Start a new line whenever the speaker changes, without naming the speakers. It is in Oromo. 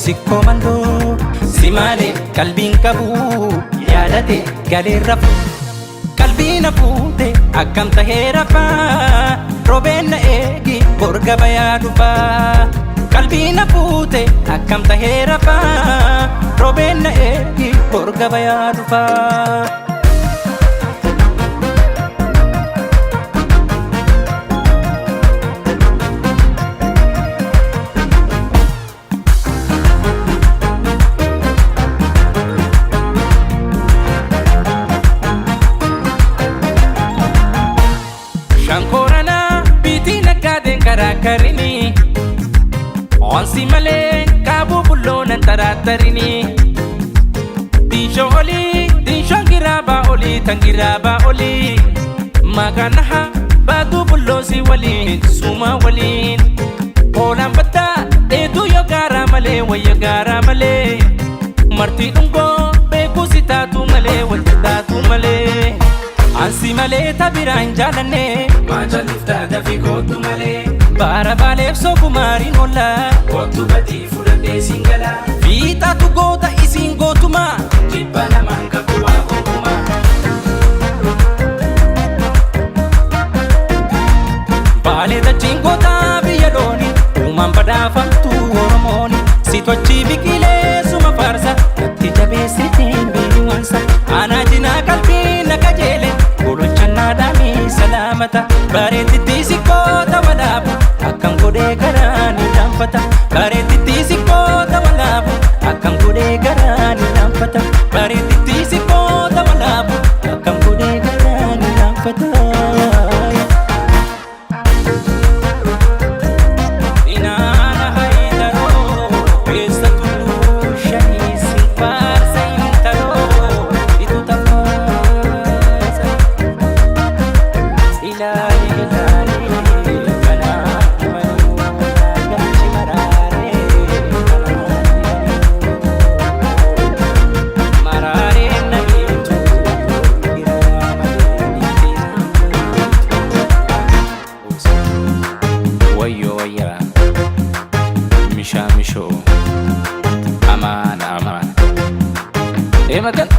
Sikkoo mandoo si malee qalbiin qabu yaadate galee rafu. Qalbii na fuute akkam tahee rafaa, roobeen na eegi borga bayaa dhufaa. Qalbii na fuute akkam tahee rafaa, roobeen na eegi borga bayaa dhufaa. Shankooranaa biitii naggaadeen karaa karinii. Onsi malee kaabuu bulloonan taraattarinii. Diinshoo olii diinshoon giraabaa olii tan giraabaa olii. Maqaan baatuu bulloosii waliin suumaa waliin. Hoolaan battaa dheeduu yoo gaaraa malee wayya gaaraa malee. Martii dhungoo beekuu si taatu malee wanta taatu malee. Ansi malee tabiraa hin jaalanne.
Maachaliif taata fi kootu malee.
Baara baaleef soofumaariin oolla.
Kootu batii fudhadhee siin gala.
Fiixaatu goota isiin gootumaa.
Jibba namaan qabu waa gootumaa.
Baalee dachiin gootaa biyya looni. Uumaan badhaafamtu Oromooni. Situ biqilee suma faarsa. Natti jabeessitiin biyyi. Aanaa jinaa qalbii na qajeele. Gololchannaa dhaamii salaamata. Bareedditti sikkoota walaabu. Akkam godhee garaa ni dhaanfata. Bareedditti sikkoota walaabu. Akkam godhee garaa ni dhaanfata. Bareedditti sikkoota walaabu. Akkam godhee garaa ni dhaanfata. Inaana haydaroo keessa tulluu shanii sin faarsa intaloo itu tafaasa. Ilaali ilaali kanaa himanuu galchi maraaree kanaa himanuu maraaree namiitu giraa malee niitii.
Wayyoo wayyaa mishaa mishoo amaana amaana. Deematan.